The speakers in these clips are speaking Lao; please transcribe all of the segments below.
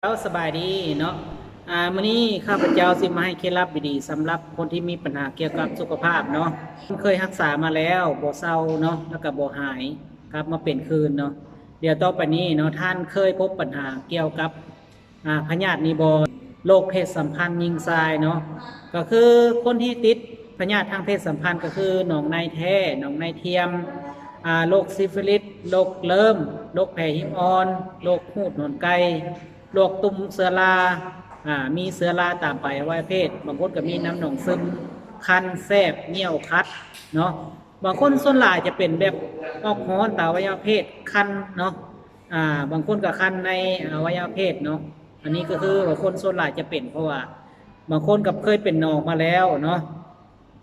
ເຈົ້າ ສະບາຍດີເນາະ. ອາ ມື້ນີ້ຂ້າພະເຈົ້າຊິມາໃຫ້ເຄລັດດີໆ ສຳລັບຄົນທີ່ມີບັນຫາກ່ຽວກັບສຸຂະພາບເນາະ. ເຄີຍຮັກສາມາແລ້ວບໍ່ເຊົາເນາະ ແລ້ວກໍບໍ່ຫາຍ ກັບມາເປັນຄືນເນາະ. ດຽວຕໍ່ໄປນີ້ເນາະ ທ່ານເຄີຍພົບບັນຫາກ່ຽວກັບ ອາ ພະຍາດນີ້ບໍ່? ໂລກເພດສຳພັນຍິງຊາຍເນາະ ກໍຄືຄົນທີ່ຕິດພະຍາດທາງເພດສຳພັນ ກໍຄືໜອງໃນແທ້ ໜອງໃນທຽມ ອາ ໂລກຊິຟິລິດ ໂລກເລີມ ໂລກແຜຫິມອ່ອນ ໂລກຫູດໜອນໄກ່ ໂລກຕຸ່ມເຊື້ອລາ ອາ ມີເຊື້ອລາຕາມປາຍອະໄວຍະເພດ ບາງຄົນກໍມີນ້ຳໜອງຊຶມ ຄັນ ແສບ ຍ່ຽວ ຄັດເນາະ. ບາງຄົນສ່ວນຫຼາຍຈະເປັນແບບອອກຮ້ອນຕາມອະໄວຍະເພດ ຄັນເນາະ ອາ ບາງຄົນກໍຄັນໃນອະໄວຍະເພດເນາະ. ອັນນີ້ກໍຄືບາງຄົນສ່ວນຫຼາຍຈະເປັນ ເພາະວ່າບາງຄົນກໍເຄີຍເປັນໜອງມາແລ້ວເນາະ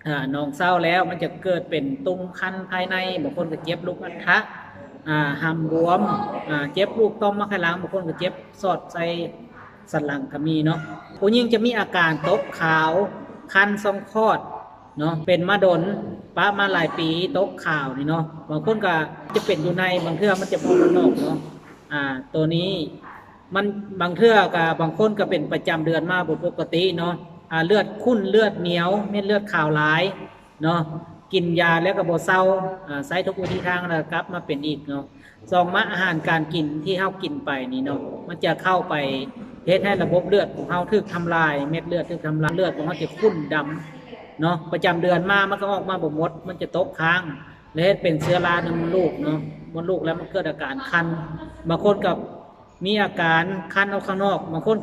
ອາ ໜອງເຊົາແລ້ວ ມັນຈະເກີດເປັນຕຸ່ມຄັນພາຍໃນ ບາງຄົນກໍເຈັບລູກອັນທະ ອາ ຮຳບວມ ອາ ເຈັບລູກຕ່ອມໝາກໄຂ່ຫຼັງ ບາງຄົນກໍເຈັບສອດໃສ່ສັນຫຼັງກໍມີເນາະ. ຜູ້ຍິງຈະມີອາການຕົກຂາວ ຄັນຊ່ອງຄອດເນາະ ເປັນມາດົນ ປະມາຫຼາຍປີ ຕົກຂາວນີ້ເນາະ. ບາງຄົນກໍຈະເປັນຢູ່ໃນ ບາງເທື່ອມັນຈະບໍ່ອອກມານອກເນາະ. ອາ ໂຕນີ້ ມັນ ບາງເທື່ອກໍ ບາງຄົນກໍເປັນປະຈຳເດືອນມາບໍ່ປົກກະຕິເນາະ ອາ ເລືອດຂຸ້ນ ເລືອດໜຽວ ເມັດເລືອດຂາວຫຼາຍເນາະ ກິນຢາແລ້ວກໍບໍ່ເຊົາ ອາ ໃຊ້ທຸກວິທີທາງແລ້ວກັບມາເປັນອີກເນາະ. ສອງມາ ອາຫານການກິນທີ່ເຮົາກິນໄປນີ້ເນາະ ມັນຈະເຂົ້າໄປເຮັດໃຫ້ລະບົບເລືອດຂອງເຮົາຖືກທຳລາຍ ເມັດເລືອດຖືກທຳລາຍ ເລືອດຂອງເຮົາຈະຂຸ້ນດຳເນາະ ປະຈຳເດືອນມາມັນກໍອອກມາບໍ່ໝົດ ມັນຈະຕົກຄ້າງ ແລະເຮັດເປັນເຊື້ອລາໃນມົດລູກເນາະ ມົດລູກແລ້ວມັນເກີດອາການຄັນ ບາງຄົນກໍມີອາການຄັນອອກຂ້າງນອກ ບາງຄົນ